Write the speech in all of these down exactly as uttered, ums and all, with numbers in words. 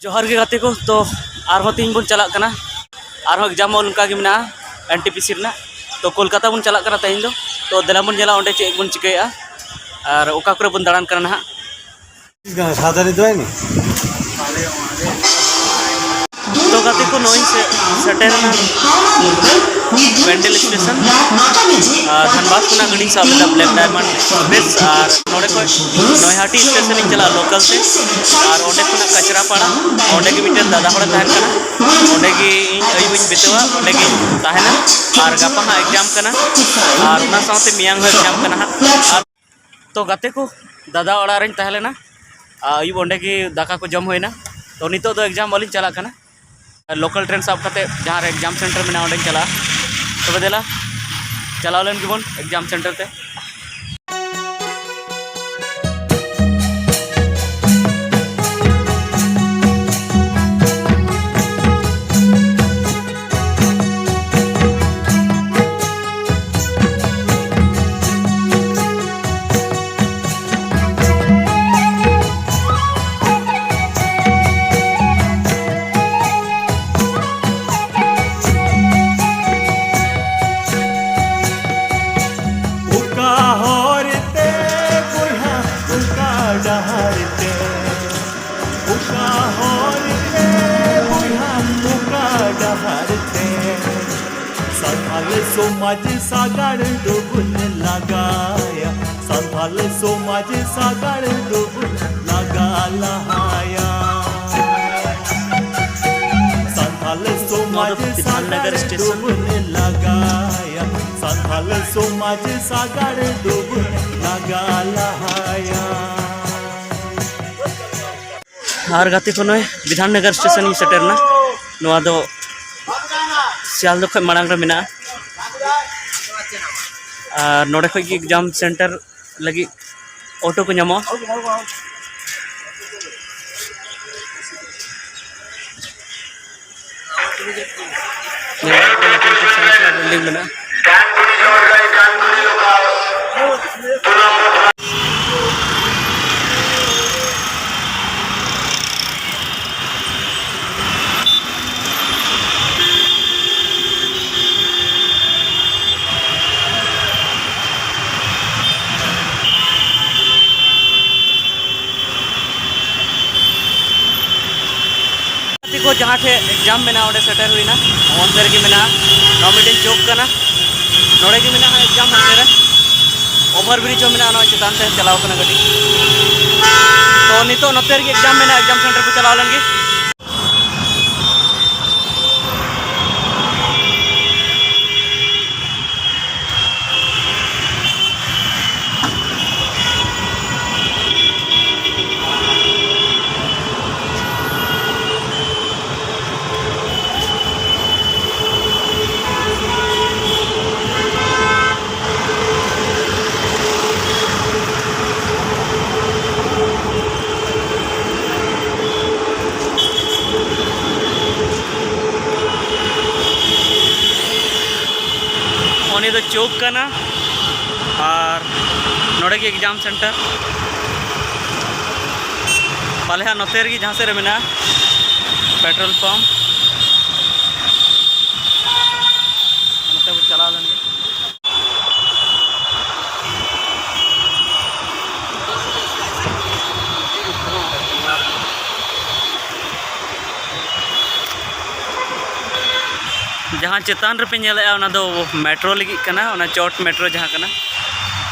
ᱡᱚᱦᱟᱨ ᱜᱮ ᱜᱟᱛᱮ ᱠᱚ᱾ ᱛᱚ ᱟᱨᱦᱚᱸ ᱛᱮᱦᱮᱧ ᱵᱚᱱ ᱪᱟᱞᱟᱜ ᱠᱟᱱᱟ, ᱟᱨᱦᱚᱸ exam ᱦᱚᱸ ᱚᱱᱠᱟ ᱜᱮ ᱢᱮᱱᱟᱜᱼᱟ ᱮᱱ ᱴᱤ ᱯᱤ ᱥᱤ ᱨᱮᱱᱟᱜ᱾ ᱛᱚ ᱠᱳᱞᱠᱟᱛᱟ ᱵᱚᱱ ᱪᱟᱞᱟᱜ ᱠᱟᱱᱟ ᱛᱮᱦᱮᱧ ᱫᱚ᱾ ᱛᱚ ᱫᱮᱞᱟ ᱵᱚᱱ ᱧᱮᱞᱟ ᱚᱸᱰᱮ ᱪᱮᱫ ᱵᱚᱱ ᱪᱤᱠᱟᱹᱭᱮᱫᱼᱟ ᱟᱨ ᱚᱠᱟ ᱠᱚᱨᱮ ᱵᱚᱱ ᱫᱟᱬᱟᱱ ᱠᱟᱱᱟ ᱱᱟᱦᱟᱜ᱾ ᱥᱟᱫᱟᱨᱤ ᱫᱚ ᱛᱚ ᱜᱟᱛᱮ ᱠᱚ, ᱱᱚᱜᱼᱚᱭ ᱥᱮ ᱥᱮᱴᱮᱨ ᱮᱱᱟ ᱵᱮᱱᱰᱮᱞ ᱥᱴᱮᱥᱚᱱ᱾ ᱟᱨ ᱫᱷᱟᱱᱵᱟᱫᱽ ᱠᱷᱚᱱᱟᱜ ᱜᱟᱹᱰᱤᱧ ᱥᱟᱵ ᱞᱮᱫᱟ Black Diamond Express, ᱟᱨ ᱱᱚᱰᱮ ᱠᱷᱚᱱ ᱱᱚᱭᱦᱟᱴᱤ ᱥᱴᱮᱥᱚᱱ ᱤᱧ ᱪᱟᱞᱟᱜᱼᱟ ᱞᱳᱠᱟᱞ ᱛᱮ᱾ ᱟᱨ ᱚᱸᱰᱮ ᱠᱷᱚᱱᱟᱜ ᱠᱟᱪᱨᱟᱯᱟᱲᱟ, ᱚᱸᱰᱮ ᱜᱮ ᱢᱤᱫᱴᱮᱱ ᱫᱟᱫᱟ ᱦᱚᱲᱮ ᱛᱟᱦᱮᱱ ᱠᱟᱱᱟ, ᱚᱸᱰᱮ ᱜᱮ ᱤᱧ ᱟᱹᱭᱩᱵ ᱤᱧ ᱵᱤᱛᱟᱹᱣᱟ, ᱚᱸᱰᱮ ᱜᱮᱧ ᱛᱟᱦᱮᱱᱟ᱾ ᱟᱨ ᱜᱟᱯᱟ ᱦᱟᱸᱜ exam ᱠᱟᱱᱟ, ᱟᱨ ᱚᱱᱟ ᱥᱟᱶᱛᱮ ᱢᱮᱭᱟᱝ ᱦᱚᱸ exam ᱠᱟᱱᱟ ᱦᱟᱸᱜ᱾ ᱟᱨ ᱛᱚ ᱜᱟᱛᱮ ᱠᱚ, ᱫᱟᱫᱟ ᱚᱲᱟᱜ ᱨᱮᱧ ᱛᱟᱦᱮᱸ ᱞᱮᱱᱟ, ᱟᱨ ᱟᱹᱭᱩᱵ ᱚᱸᱰᱮ ᱜᱮ ᱫᱟᱠᱟ ᱠᱚ ᱡᱚᱢ ᱦᱩᱭᱱᱟ᱾ ᱛᱚ ᱱᱤᱛᱚᱜ ᱫᱚ exam ᱚᱞᱤᱧ ᱪᱟᱞᱟᱜ ᱠᱟᱱᱟ᱾ ᱞᱳᱠᱟᱞ ᱴᱨᱮᱱ ᱥᱟᱵ ᱠᱟᱛᱮ ᱡᱟᱦᱟᱸ ᱨᱮ exam center ᱢᱮᱱᱟᱜᱼᱟ, ᱚᱸᱰᱮᱧ ᱪᱟᱞᱟᱜᱼᱟ᱾ ᱛᱚᱵᱮ ᱫᱮᱞᱟ, ᱪᱟᱞᱟᱣ ᱞᱮᱱ ᱜᱮᱵᱚᱱ exam center ᱛᱮ᱾ ᱚᱠᱟ ᱦᱚᱨ ᱛᱮ ᱵᱚᱭᱦᱟ, ᱚᱠᱟ ᱰᱟᱦᱟᱨ ᱛᱮ, ᱚᱠᱟ ᱦᱚᱨ ᱛᱮ ᱵᱚᱭᱦᱟ, ᱚᱠᱟ ᱰᱟᱦᱟᱨ ᱛᱮ ᱥᱟᱱᱛᱟᱞ ᱥᱚᱢᱟᱡᱽ ᱥᱟᱜᱟᱲ ᱫᱚᱵᱚᱱ ᱞᱟᱜᱟᱭᱟ, ᱥᱟᱱᱛᱟᱞ ᱥᱚᱢᱟᱡᱽ ᱥᱟᱜᱟᱲ ᱫᱚᱵᱚᱱ ᱞᱟᱜᱟ ᱞᱟᱦᱟᱭᱟ᱾ ᱥᱟᱱᱛᱟᱞ ᱥᱚᱢᱟᱡᱽ ᱱᱚᱣᱟ ᱫᱚ ᱵᱤᱫᱷᱟᱱᱱᱚᱜᱚᱨ ᱥᱟᱜᱟᱲ ᱥᱴᱮᱥᱚᱱ᱾ ᱫᱚᱵᱚᱱ ᱞᱟᱜᱟᱭᱟ, ᱥᱟᱱᱛᱟᱞ ᱥᱚᱢᱟᱡᱽ ᱥᱟᱜᱟᱲ ᱫᱚᱵᱚᱱ ᱞᱟᱜᱟ ᱞᱟᱦᱟᱭᱟ᱾ ᱟᱨ ᱜᱟᱛᱮ ᱠᱚ, ᱱᱚᱜᱼᱚᱭ ᱵᱤᱫᱷᱟᱱᱱᱚᱜᱚᱨ ᱥᱴᱮᱥᱚᱱ ᱤᱧ ᱥᱮᱴᱮᱨ ᱮᱱᱟ᱾ ᱱᱚᱣᱟ ᱫᱚ ᱥᱤᱭᱟᱞᱫᱟ ᱠᱷᱚᱱ ᱢᱟᱲᱟᱝ ᱨᱮ ᱢᱮᱱᱟᱜᱼᱟ᱾ ᱟᱨ ᱱᱚᱰᱮ ᱠᱷᱚᱱ ᱜᱮ exam center ᱞᱟᱹᱜᱤᱫ ᱚᱴᱳ ᱠᱚ ᱧᱟᱢᱚᱜᱼᱟ᱾ ᱧᱮᱞ ᱢᱮ, ᱞᱟᱹᱴᱩ ᱞᱟᱹᱴᱩ ᱥᱮᱬᱟ ᱥᱮᱬᱟ building ᱢᱮᱱᱟᱜᱼᱟ᱾ ᱠᱚ ᱡᱟᱦᱟᱸ ᱴᱷᱮᱡ ᱮᱠᱡᱟᱢ ᱢᱮᱱᱟᱜᱼᱟ, ᱚᱸᱰᱮ ᱥᱮᱴᱮᱨ ᱦᱩᱭᱱᱟ᱾ ᱚᱱᱛᱮ ᱨᱮᱜᱮ ᱢᱮᱱᱟᱜᱼᱟ, ᱱᱚᱣᱟ ᱢᱤᱫᱴᱮᱱ ᱪᱚᱠ ᱠᱟᱱᱟ, ᱱᱚᱰᱮ ᱜᱮ ᱢᱮᱱᱟᱜᱼᱟ ᱮᱠᱡᱟᱢ᱾ ᱦᱟᱱᱛᱮ ᱨᱮ ᱳᱵᱷᱟᱨ ᱵᱨᱤᱡᱽ ᱦᱚᱸ ᱢᱮᱱᱟᱜᱼᱟ, ᱱᱚᱣᱟ ᱪᱮᱛᱟᱱ ᱛᱮ ᱪᱟᱞᱟᱣ ᱠᱟᱱᱟ ᱜᱟᱹᱰᱤ᱾ ᱛᱚ ᱱᱤᱛᱚᱜ ᱱᱚᱛᱮ ᱨᱮᱜᱮ ᱮᱠᱡᱟᱢ ᱢᱮᱱᱟᱜᱼᱟ, ᱮᱠᱡᱟᱢ ᱥᱮᱱᱴᱟᱨ ᱠᱚ ᱪᱟᱞᱟᱣ ᱞᱮᱱ ᱜᱮ᱾ ᱩᱱᱤ ᱫᱚ ᱪᱚᱠ ᱠᱟᱱᱟ ᱟᱨ ᱱᱚᱰᱮ ᱜᱮ ᱮᱠᱡᱟᱢ ᱥᱮᱱᱴᱟᱨ᱾ ᱯᱟᱞᱮ ᱦᱟᱸᱜ ᱱᱚᱛᱮ ᱨᱮᱜᱮ ᱡᱟᱦᱟᱸ ᱥᱮᱫ ᱨᱮ ᱢᱮᱱᱟᱜᱼᱟ ᱯᱮᱴᱨᱳᱞ ᱯᱟᱢᱯ᱾ ᱱᱚᱛᱮ ᱵᱚᱱ ᱪᱟᱞᱟᱣ ᱞᱮᱱ ᱜᱮ᱾ ᱡᱟᱦᱟᱸ ᱪᱮᱛᱟᱱ ᱨᱮᱯᱮ ᱧᱮᱞᱮᱫᱼᱟ, ᱚᱱᱟ ᱫᱚ ᱢᱮᱴᱨᱳ ᱞᱟᱹᱜᱤᱫ ᱠᱟᱱᱟ, ᱚᱱᱟ ᱪᱚᱴ ᱢᱮᱴᱨᱳ ᱡᱟᱦᱟᱸ ᱠᱟᱱᱟ,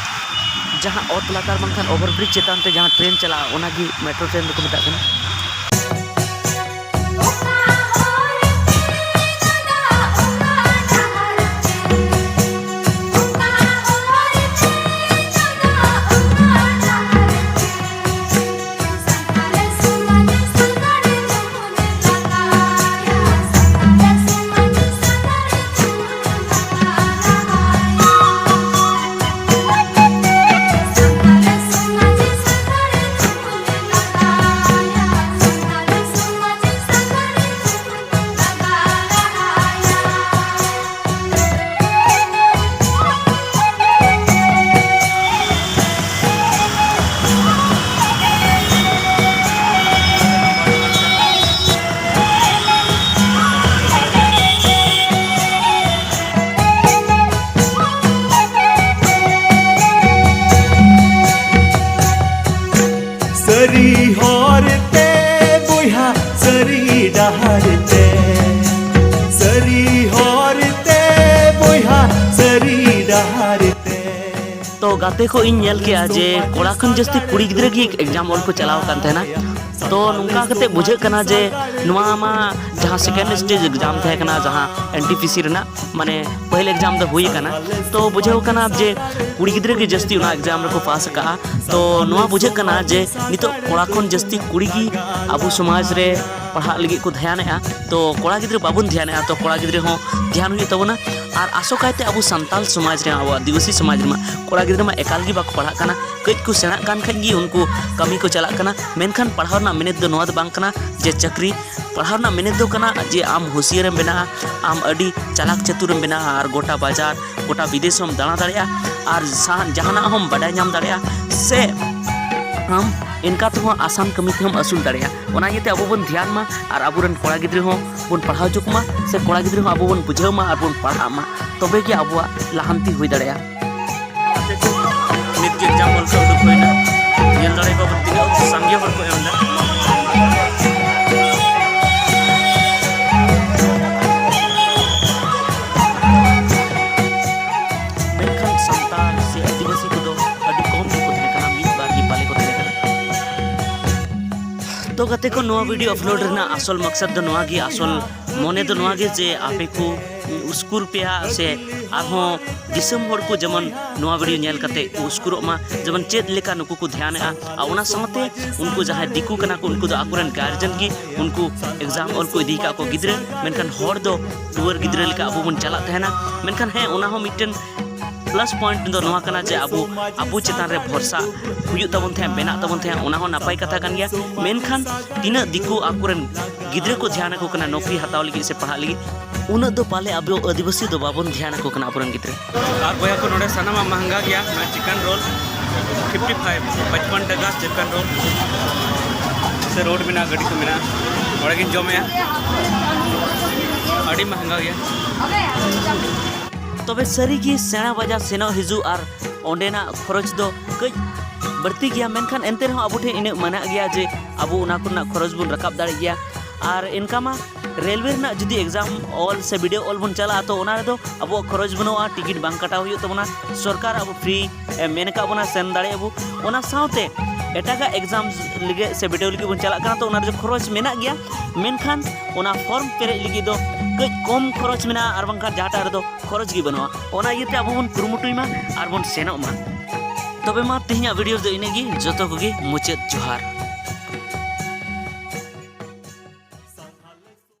ᱡᱟᱦᱟᱸ ᱚᱛ ᱞᱟᱛᱟᱨ ᱵᱟᱝᱠᱷᱟᱱ ᱳᱵᱷᱟᱨ ᱵᱨᱤᱡᱽ ᱪᱮᱛᱟᱱ ᱛᱮ ᱡᱟᱦᱟᱸ ᱴᱨᱮᱱ ᱪᱟᱞᱟᱜᱼᱟ, ᱚᱱᱟᱜᱮ ᱢᱮᱴᱨᱳ ᱴᱨᱮᱱ ᱫᱚᱠᱚ ᱢᱮᱛᱟᱜ ᱠᱟᱱᱟ᱾ ᱥᱟᱹᱨᱤ ᱰᱟᱦᱟᱨ ᱛᱮ, ᱥᱟᱹᱨᱤ ᱦᱚᱨ ᱛᱮ ᱵᱚᱭᱦᱟ, ᱥᱟᱹᱨᱤ ᱰᱟᱦᱟᱨ ᱛᱮ᱾ ᱛᱚ ᱜᱟᱛᱮ ᱠᱚ, ᱤᱧ ᱧᱮᱞ ᱠᱮᱜᱼᱟ ᱡᱮ ᱠᱚᱲᱟ ᱠᱷᱚᱱ ᱡᱟᱹᱥᱛᱤ ᱠᱩᱲᱤ ᱜᱤᱫᱽᱨᱟᱹ ᱜᱮ ᱮᱠᱡᱟᱢ ᱚᱞ ᱠᱚ ᱪᱟᱞᱟᱣ ᱟᱠᱟᱱ ᱛᱟᱦᱮᱱᱟ᱾ ᱛᱚ ᱱᱚᱝᱠᱟ ᱠᱟᱛᱮ ᱵᱩᱡᱷᱟᱹᱜ ᱠᱟᱱᱟ ᱡᱮ ᱱᱚᱣᱟ ᱢᱟ ᱡᱟᱦᱟᱸ ᱥᱮᱠᱮᱱᱰ ᱥᱴᱮᱡᱽ ᱮᱠᱡᱟᱢ ᱛᱟᱦᱮᱸ ᱠᱟᱱᱟ, ᱡᱟᱦᱟᱸ ᱮᱱ ᱴᱤ ᱯᱤ ᱥᱤ ᱨᱮᱱᱟᱜ, ᱢᱟᱱᱮ ᱯᱟᱹᱦᱤᱞ ᱮᱠᱡᱟᱢ ᱫᱚ ᱦᱩᱭ ᱠᱟᱱᱟ᱾ ᱛᱚ ᱵᱩᱡᱷᱟᱹᱣ ᱠᱟᱱᱟ ᱡᱮ ᱠᱩᱲᱤ ᱜᱤᱫᱽᱨᱟᱹ ᱜᱮ ᱡᱟᱹᱥᱛᱤ ᱚᱱᱟ ᱮᱠᱡᱟᱢ ᱨᱮᱠᱚ ᱯᱟᱥ ᱟᱠᱟᱜᱼᱟ᱾ ᱛᱚ ᱱᱚᱣᱟ ᱵᱩᱡᱷᱟᱹᱜ ᱠᱟᱱᱟ ᱡᱮ ᱱᱤᱛᱚᱜ ᱠᱚᱲᱟ ᱠᱷᱚᱱ ᱡᱟᱹᱥᱛᱤ ᱠᱩᱲᱤ ᱜᱮ ᱟᱵᱚ ᱥᱚᱢᱟᱡᱽ ᱨᱮ ᱯᱟᱲᱦᱟᱜ ᱞᱟᱹᱜᱤᱫ ᱠᱚ ᱫᱷᱮᱭᱟᱱᱮᱜᱼᱟ᱾ ᱛᱚ ᱠᱚᱲᱟ ᱜᱤᱫᱽᱨᱟᱹ ᱵᱟᱵᱚᱱ ᱫᱷᱮᱭᱟᱱᱮᱜᱼᱟ, ᱛᱚ ᱠᱚᱲᱟ ᱜᱤᱫᱽᱨᱟᱹ ᱦᱚᱸ ᱫᱷᱮᱭᱟᱱ ᱦᱩᱭᱩᱜ ᱛᱟᱵᱚᱱᱟ᱾ ᱟᱨ ᱟᱥᱚᱠᱟᱭᱛᱮ ᱟᱵᱚ ᱥᱟᱱᱛᱟᱞ ᱥᱚᱢᱟᱡᱽ ᱨᱮ, ᱟᱵᱚ ᱟᱹᱫᱤᱵᱟᱹᱥᱤ ᱥᱚᱢᱟᱡᱽ ᱨᱮᱢᱟ ᱠᱚᱲᱟ ᱜᱤᱫᱽᱨᱟᱹ ᱢᱟ ᱮᱠᱟᱞ ᱜᱮ ᱵᱟᱠᱚ ᱯᱟᱲᱦᱟᱜ ᱠᱟᱱᱟ, ᱠᱟᱹᱡ ᱠᱚ ᱥᱮᱬᱟᱜ ᱠᱟᱱ ᱠᱷᱟᱡ ᱜᱮ ᱩᱱᱠᱩ ᱠᱟᱹᱢᱤ ᱠᱚ ᱪᱟᱞᱟᱜ ᱠᱟᱱᱟ᱾ ᱢᱮᱱᱠᱷᱟᱱ ᱯᱟᱲᱦᱟᱣ ᱨᱮᱱᱟᱜ ᱢᱮᱱᱮᱛ ᱫᱚ ᱱᱚᱣᱟ ᱫᱚ ᱵᱟᱝ ᱠᱟᱱᱟ ᱡᱮ ᱪᱟᱹᱠᱨᱤ, ᱯᱟᱲᱦᱟᱣ ᱨᱮᱱᱟᱜ ᱢᱮᱱᱮᱛ ᱫᱚ ᱠᱟᱱᱟ ᱡᱮ ᱟᱢ ᱦᱩᱥᱤᱭᱟᱹᱨᱮᱢ ᱵᱮᱱᱟᱜᱼᱟ, ᱟᱢ ᱟᱹᱰᱤ ᱪᱟᱞᱟᱠ ᱪᱟᱹᱛᱩᱨᱮᱢ ᱵᱮᱱᱟᱜᱼᱟ ᱟᱨ ᱜᱚᱴᱟ ᱵᱟᱡᱟᱨ, ᱜᱚᱴᱟ ᱵᱤᱫᱮᱥ ᱦᱚᱸᱢ ᱫᱟᱬᱟ ᱫᱟᱲᱮᱭᱟᱜᱼᱟ ᱟᱨ ᱥᱟ-, ᱡᱟᱦᱟᱱᱟᱜ ᱦᱚᱸᱢ ᱵᱟᱰᱟᱭ ᱧᱟᱢ ᱫᱟᱲᱮᱭᱟᱜᱼᱟ, ᱥᱮ ᱟᱢ ᱤᱱᱠᱟ ᱛᱮᱦᱚᱸ ᱟᱥᱟᱱ ᱠᱟᱹᱢᱤ ᱛᱮᱦᱚᱸᱢ ᱟᱹᱥᱩᱞ ᱫᱟᱲᱮᱭᱟᱜᱼᱟ᱾ ᱚᱱᱟ ᱤᱭᱟᱹᱛᱮ ᱟᱵᱚ ᱵᱚᱱ ᱫᱷᱮᱭᱟᱱ ᱢᱟ ᱟᱨ ᱟᱵᱚᱨᱮᱱ ᱠᱚᱲᱟ ᱜᱤᱫᱽᱨᱟᱹ ᱦᱚᱸ ᱵᱚᱱ ᱯᱟᱲᱦᱟᱣ ᱦᱚᱪᱚ ᱠᱚᱢᱟ, ᱥᱮ ᱠᱚᱲᱟ ᱜᱤᱫᱽᱨᱟᱹ ᱦᱚᱸ ᱟᱵᱚ ᱵᱚᱱ ᱵᱩᱡᱷᱟᱹᱣ ᱢᱟ ᱟᱨ ᱵᱚᱱ ᱯᱟᱲᱦᱟᱜ ᱢᱟ, ᱛᱚᱵᱮ ᱜᱮ ᱟᱵᱚᱣᱟᱜ ᱞᱟᱦᱟᱱᱛᱤ ᱦᱩᱭ ᱫᱟᱲᱮᱭᱟᱜᱼᱟ᱾ ᱱᱤᱛ ᱜᱮ ᱮᱠᱡᱟᱢ ᱚᱞ ᱠᱚ ᱩᱰᱩᱠ ᱦᱩᱭᱱᱟ᱾ ᱧᱮᱞ ᱫᱟᱲᱮ ᱠᱚᱣᱟ ᱵᱚᱱ ᱛᱤᱱᱟᱹᱜ ᱥᱟᱸᱜᱮ ᱦᱚᱲ ᱠᱚ ᱮᱢ ᱮᱫᱟ᱾ ᱢᱮᱱᱠᱷᱟᱱ ᱥᱟᱱᱛᱟᱲ ᱥᱮ ᱟᱹᱫᱤᱵᱟᱹᱥᱤ ᱠᱚᱫᱚ ᱟᱹᱰᱤ ᱠᱚᱢ ᱜᱮᱠᱚ ᱛᱟᱦᱮᱸ ᱠᱟᱱᱟ, ᱢᱤᱫ ᱵᱟᱨ ᱜᱮ ᱯᱟᱞᱮ ᱠᱚ ᱛᱟᱦᱮᱸ ᱠᱟᱱᱟ᱾ ᱛᱚ ᱜᱟᱛᱮ ᱠᱚ, ᱱᱚᱣᱟ ᱵᱷᱤᱰᱤᱭᱳ ᱟᱯᱞᱳᱰ ᱨᱮᱱᱟᱜ ᱟᱥᱚᱞ ᱢᱚᱠᱥᱚᱫ ᱫᱚ ᱱᱚᱣᱟ ᱜᱮ, ᱟᱥᱚᱞ ᱢᱚᱱᱮ ᱫᱚ ᱱᱚᱣᱟ ᱜᱮ ᱡᱮ ᱟᱯᱮ ᱠᱚ ᱩᱥᱠᱩᱨ ᱯᱮᱭᱟ ᱥᱮ ᱟᱨᱦᱚᱸ ᱫᱤᱥᱚᱢ ᱦᱚᱲ ᱠᱚ ᱡᱮᱢᱚᱱ ᱱᱚᱣᱟ ᱵᱷᱤᱰᱤᱭᱳ ᱧᱮᱞ ᱠᱟᱛᱮ ᱠᱚ ᱩᱥᱠᱩᱨᱚᱜ ᱢᱟ, ᱡᱮᱢᱚᱱ ᱪᱮᱫ ᱞᱮᱠᱟ ᱱᱩᱠᱩ ᱠᱚ ᱫᱷᱮᱭᱟᱱᱮᱜᱼᱟ᱾ ᱟᱨ ᱚᱱᱟ ᱥᱟᱶᱛᱮ ᱩᱱᱠᱩ ᱡᱟᱦᱟᱸᱭ ᱫᱤᱠᱩ ᱠᱟᱱᱟ ᱠᱚ, ᱩᱱᱠᱩ ᱫᱚ ᱟᱠᱚᱨᱮᱱ ᱜᱟᱨᱡᱮᱱ ᱜᱮ ᱩᱱᱠᱩ ᱮᱠᱡᱟᱢ ᱚᱞ ᱠᱚ ᱤᱫᱤ ᱟᱠᱟᱫ ᱠᱚ ᱜᱤᱫᱽᱨᱟᱹ, ᱢᱮᱱᱠᱷᱟᱱ ᱦᱚᱲ ᱫᱚ ᱴᱩᱣᱟᱹᱨ ᱜᱤᱫᱽᱨᱟᱹ ᱞᱮᱠᱟ ᱟᱵᱚ ᱵᱚᱱ ᱪᱟᱞᱟᱜ ᱛᱟᱦᱮᱱᱟ᱾ ᱢᱮᱱᱠᱷᱟᱱ ᱦᱮᱸ, ᱚᱱᱟ ᱦᱚᱸ ᱢᱤᱫᱴᱮᱱ ᱯᱞᱟᱥ ᱯᱚᱭᱮᱱᱴ ᱫᱚ ᱱᱚᱣᱟ ᱠᱟᱱᱟ ᱡᱮ ᱟᱵᱚ, ᱟᱵᱚ ᱪᱮᱛᱟᱱ ᱨᱮ ᱵᱷᱚᱨᱥᱟ ᱦᱩᱭᱩᱜ ᱛᱟᱵᱚᱱ ᱛᱟᱦᱮᱸᱫ, ᱵᱮᱱᱟᱜ ᱛᱟᱵᱚᱱ ᱛᱟᱦᱮᱸᱫ, ᱚᱱᱟ ᱦᱚᱸ ᱱᱟᱯᱟᱭ ᱠᱟᱛᱷᱟ ᱠᱟᱱ ᱜᱮᱭᱟ᱾ ᱢᱮᱱᱠᱷᱟᱱ ᱛᱤᱱᱟᱹᱜ ᱫᱤᱠᱩ ᱟᱠᱚᱨᱮᱱ ᱜᱤᱫᱽᱨᱟᱹ ᱠᱚ ᱫᱷᱮᱭᱟᱱ ᱟᱠᱚ ᱠᱟᱱᱟ ᱱᱚᱠᱨᱤ ᱦᱟᱛᱟᱣ ᱞᱟᱹᱜᱤᱫ ᱥᱮ ᱯᱟᱲᱦᱟᱜ ᱞᱟᱹᱜᱤᱫ, ᱩᱱᱟᱹᱜ ᱫᱚ ᱯᱟᱞᱮ ᱟᱵᱚ ᱟᱹᱫᱤᱵᱟᱹᱥᱤ ᱫᱚ ᱵᱟᱵᱚᱱ ᱫᱷᱮᱭᱟᱱ ᱟᱠᱚ ᱠᱟᱱᱟ ᱟᱵᱚᱨᱮᱱ ᱜᱤᱫᱽᱨᱟᱹ᱾ ᱟᱨ ᱵᱚᱭᱦᱟ ᱠᱚ, ᱱᱚᱰᱮ ᱥᱟᱱᱟᱢᱟᱜ ᱢᱟᱦᱟᱝᱜᱟ ᱜᱮᱭᱟ᱾ ᱱᱚᱣᱟ ᱪᱤᱠᱮᱱ ᱨᱳᱞ ᱯᱷᱤᱯᱴᱤ ᱯᱷᱟᱭᱤᱵᱷ, ᱯᱟᱸᱪᱯᱟᱱ ᱴᱟᱠᱟ ᱪᱤᱠᱮᱱ ᱨᱳᱞ᱾ ᱥᱮ ᱨᱳᱰ ᱢᱮᱱᱟᱜᱼᱟ, ᱜᱟᱹᱰᱤ ᱠᱚ ᱢᱮᱱᱟᱜᱼᱟ, ᱚᱸᱰᱮ ᱜᱤᱧ ᱡᱚᱢᱮᱜᱼᱟ᱾ ᱟᱹᱰᱤ ᱢᱟᱦᱟᱝᱜᱟ ᱜᱮᱭᱟ᱾ ᱛᱚᱵᱮ ᱥᱟᱹᱨᱤᱜᱮ ᱥᱮᱬᱟ ᱵᱟᱡᱟᱨ ᱥᱮᱱᱚᱜ ᱦᱤᱡᱩᱜ ᱟᱨ ᱚᱸᱰᱮᱱᱟᱜ ᱠᱷᱚᱨᱚᱪ ᱫᱚ ᱠᱟᱹᱡ ᱵᱟᱹᱲᱛᱤ ᱜᱮᱭᱟ, ᱢᱮᱱᱠᱷᱟᱱ ᱮᱱᱛᱮ ᱨᱮᱦᱚᱸ ᱟᱵᱚ ᱴᱷᱮᱱ ᱤᱱᱟᱹᱜ ᱢᱮᱱᱟᱜ ᱜᱮᱭᱟ ᱡᱮ ᱟᱵᱚ ᱚᱱᱟ ᱠᱚᱨᱮᱱᱟᱜ ᱠᱷᱚᱨᱚᱪ ᱵᱚᱱ ᱨᱟᱠᱟᱵ ᱫᱟᱲᱮᱭᱟᱜ ᱜᱮᱭᱟ᱾ ᱟᱨ ᱮᱱᱠᱟ ᱢᱟ ᱨᱮᱞᱣᱮ ᱨᱮᱱᱟᱜ ᱡᱩᱫᱤ ᱮᱠᱡᱟᱢ ᱚᱞ ᱥᱮ ᱵᱤᱰᱟᱹᱣ ᱚᱞ ᱵᱚᱱ ᱪᱟᱞᱟᱜᱼᱟ, ᱛᱚ ᱚᱱᱟ ᱨᱮᱫᱚ ᱟᱵᱚᱣᱟᱜ ᱠᱷᱚᱨᱚᱪ ᱵᱟᱹᱱᱩᱜᱼᱟ, ᱴᱤᱠᱤᱴ ᱵᱟᱝ ᱠᱟᱴᱟᱣ ᱦᱩᱭᱩᱜ ᱛᱟᱵᱚᱱᱟ, ᱥᱚᱨᱠᱟᱨ ᱟᱵᱚ ᱯᱷᱨᱤ ᱮ ᱢᱮᱱ ᱟᱠᱟᱫ ᱵᱚᱱᱟ, ᱥᱮᱱ ᱫᱟᱲᱮᱭᱟᱜᱼᱟ ᱵᱚ᱾ ᱚᱱᱟ ᱥᱟᱶᱛᱮ ᱮᱴᱟᱜᱟᱜ ᱮᱠᱡᱟᱢ ᱞᱟᱹᱜᱤᱫ ᱥᱮ ᱵᱤᱰᱟᱹᱣ ᱞᱟᱹᱜᱤᱫ ᱵᱚᱱ ᱪᱟᱞᱟᱜ ᱠᱟᱱᱟ, ᱛᱚ ᱚᱱᱟ ᱨᱮᱫᱚ ᱠᱷᱚᱨᱚᱪ ᱢᱮᱱᱟᱜ ᱜᱮᱭᱟ, ᱢᱮᱱᱠᱷᱟᱱ ᱚᱱᱟ ᱯᱷᱚᱨᱢ ᱯᱮᱨᱮᱡ ᱞᱟᱹᱜᱤᱫ ᱫᱚ ᱠᱟᱹᱡ ᱠᱚᱢ ᱠᱷᱚᱨᱚᱪ ᱢᱮᱱᱟᱜᱼᱟ, ᱟᱨ ᱵᱟᱝᱠᱷᱟᱱ ᱡᱟᱦᱟᱸᱴᱟᱜ ᱨᱮᱫᱚ ᱠᱷᱚᱨᱚᱪ ᱜᱮ ᱵᱟᱹᱱᱩᱜᱼᱟ᱾ ᱚᱱᱟ ᱤᱭᱟᱹᱛᱮ ᱟᱵᱚ ᱵᱚᱱ ᱠᱩᱨᱩᱢᱩᱴᱩᱭ ᱢᱟ ᱟᱨ ᱵᱚᱱ ᱥᱮᱱᱚᱜ ᱢᱟ᱾ ᱛᱚᱵᱮ ᱢᱟ ᱛᱮᱦᱮᱧᱟᱜ ᱵᱷᱤᱰᱤᱭᱳ ᱫᱚ ᱤᱱᱟᱹᱜ ᱜᱮ, ᱡᱚᱛᱚ ᱠᱚᱜᱮ ᱢᱩᱪᱟᱹᱫ ᱡᱚᱦᱟᱨ᱾